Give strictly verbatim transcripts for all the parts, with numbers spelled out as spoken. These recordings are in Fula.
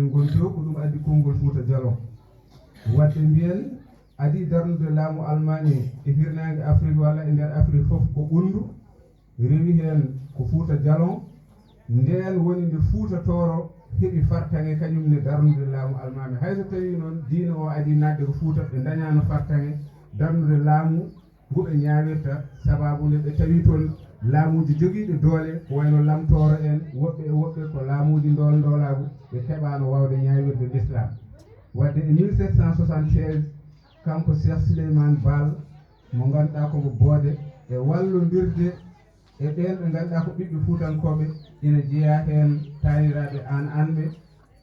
Ngol few ko ɗum addi konngol Fuuta Jalon. Waɗde mbiyen adii darnude laamu Almaami e hirnaange Afrik walla e nder Afrik fof ko ɓunndu, rewi heen ko Fuuta Jalon, ndeen woni nde Fuuta Tooro heɓi fartaŋŋe kañum ne darnude laamu Almaami. Hay so tawii noon diine o adii naatde ko Fuuta, ɓe ndañaano fartaŋŋe darnude laamu ngu ɓe ñaawirta, sabaabu nde ɓe tawi toon laamuuji jogiiɗi doole, ko wayno Lam Tooro en, woɓɓe e woɓɓe ko laamuuji ndool-ndoolaagu, ɓe keɓaano waawde ñaawirde Lislaam. Waɗde e mille sept cent soixante-seize, kanko Cheikh Souleymane Baal, mo ngannduɗaa ko mo Boode, e wallondirde e ɓeen ɓe ngannduɗaa ko ɓiɓɓe Fuutankooɓe, ina jeyaa heen taaniraaɓe Aan Aanɓe,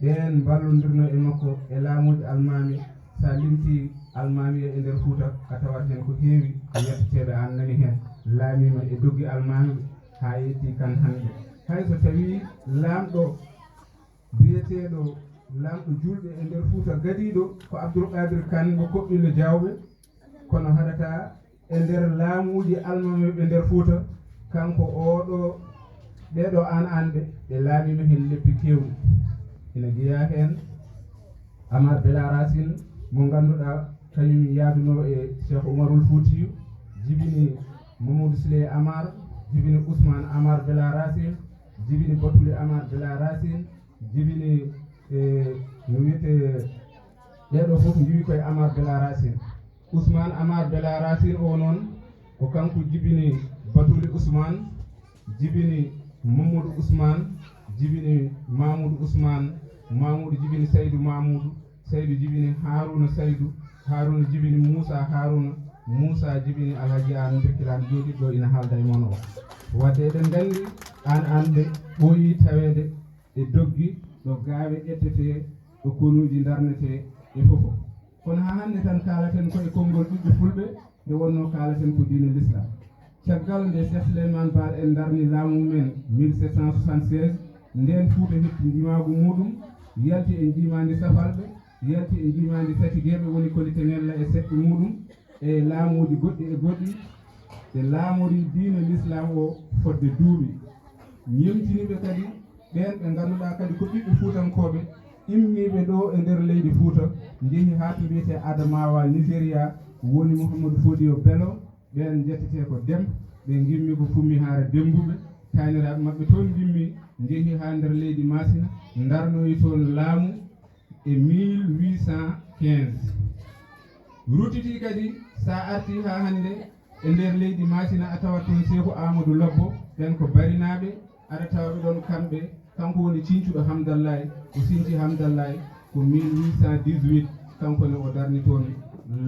ɓeen mballondirnoo e makko e laamuuji Almaami. So a limtii Almaamiya e nder Fuuta, a tawat heen ko heewi ko yetteteeɓe Aan nani heen, laamiima e doggi Almaami haa yettii kan hannde. Hay so tawii laamɗo biyeteeɗo laamɗo juulɓe e nder Fuuta gadiiɗo ko Abdul Qaadir Kan mo Koɓɓillo Jaawɓe, kono haɗata e nder laamuuji Almaamiiɓe nder Fuuta, kanko oo ɗo, ɓee ɗo Aan Aanɓe, ɓe laamiima heen lebbi keewɗi. Ina jeyaa heen Amar Bela Racine mo ngannduɗaa kañum yaadunoo e Cheikh Umarul Fuutiyu, jibini Mamadou Siley Amar, jibini Ousmane Amar Bela Racine, jibini Batuli Amar Bela Racine, jibini, e, no wiyetee, ɓee ɗo fof njiwi koye Amar Bela Racine. Ousmane Amar Bela Racine o noon, ko kanko jibini Batuli Ousmane, jibini Mamadou Ousmane, jibini Mamoudou Ousmane, Mamoudou jibini Saydou Mamoudou, Saydou jibini Harouna Saydou, Harouna jibini Moussa Harouna, Moussa jibini Alhaji Aan Birkilane jooɗiiɗo ina haalda e mon o. Waɗde eɗen nganndi Aan Aanɓe ɓooyii taweede e doggi ɗo gaawe ƴettetee, ɗo konuuji ndarnetee e fof. Kono haa hannde tan kaalaten ko e konngol ɓiɓɓe Fulɓe, nde wonnoo kaalaten ko diine Lislaam. Caggal nde Cheikh Souleymane Baal en ndarni laamu mum en mille sept cent soixante-seize, ndeen Fuuta heɓti ndimaagu muuɗum, yalti e njiimaandi Safalɓe, yalti e njiimaandi Satigeeɓe, woni Koli Teŋella e seɓɓe muuɗum, e laamuuji goɗɗi e goɗɗi, ɓe laamorii diine Lislaam o fodde duuɓi. Ñemtini ɓe kadi ɓeen ɓe ngannduɗaa kadi ko ɓiɓɓe Fuutankooɓe, immiiɓe ɗo e nder leydi Fuuta, njehi haa to wiyetee Adamawa, Nigeria, woni Muhammadu Fodiyo Bello, ɓeen njettetee ko Dem, ɓe ngimmi ko Fummi Haara Demmbuɓe, taaniraaɓe maɓɓe toon ngimmi, njehi haa nder leydi Maasina, ndarnoyi toon laamu e mille huit cent quinze. Ruttitii kadi, so a artii haa hannde e nder leydi Maasina, a tawat toon Seeku Aamadu Lobbo, ɓeen ko Barinaaɓe, aɗa tawa ɓe ɗoon kamɓe, kanko woni ciñcuɗo Hamdallaay, o siñci Hamdallaay ko mille huit cent dix-huit, kanko ne o darni toon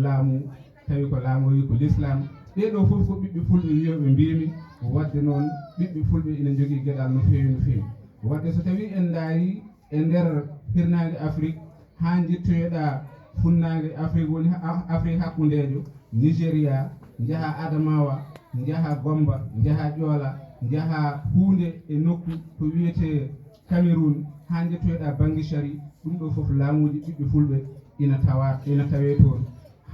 laamu, tawi ko laamoyi ko Lislaam. Ɓee ɗoo fof ko ɓiɓɓe Fulɓe wiyooɓe mbiimi, waɗde noon ɓiɓɓe Fulɓe ina njogii geɗal no feewi, no feewi. Waɗde so tawii en ndaarii e nder hirnaange Afrik, haa njettoyoɗaa funnaange Afrik, woni ha-, Afrik hakkundeejo, Nigeria, njahaa Adamawa, njahaa Gomba, njahaa Ƴoola, njahaa huunde e nokku to wiyetee Cameroun, haa njettoyoɗaa Bangishari, ɗum ɗo fof laamuuji ɓiɓɓe Fulɓe ina tawa, ina tawee toon.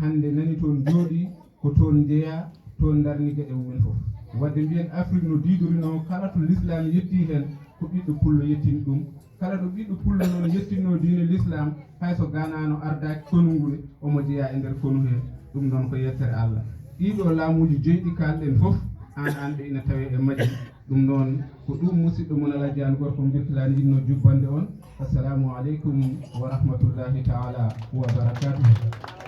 Hannde nani toon njooɗii, ko toon njeyaa, toon ndarni geɗe mumen fof. Waɗde mbiyen Afrik no diidorinoo, kala to Lislaam yettii heen, ko ɓiɗɗo Pullo yettini ɗum. Kala ɗo ɓiɗɗo Pullo noon yettinnoo diine Lislaam, hay so Gana no ardaaki konu ngu ne, omo jeyaa e nder konu hee. Ɗum noon ko yettere Allah. Ɗii ɗoo laamuuji joyi ɗi kaalɗen fof, Aan Aanɓe ina tawee e majji. Ɗum noon ko ɗum musidɗo mon Alhaji Aan Gorko Birkilane yiɗnoo jubbande on. Assalamu aleykum wa rahmatullahi taala wa barakatuh.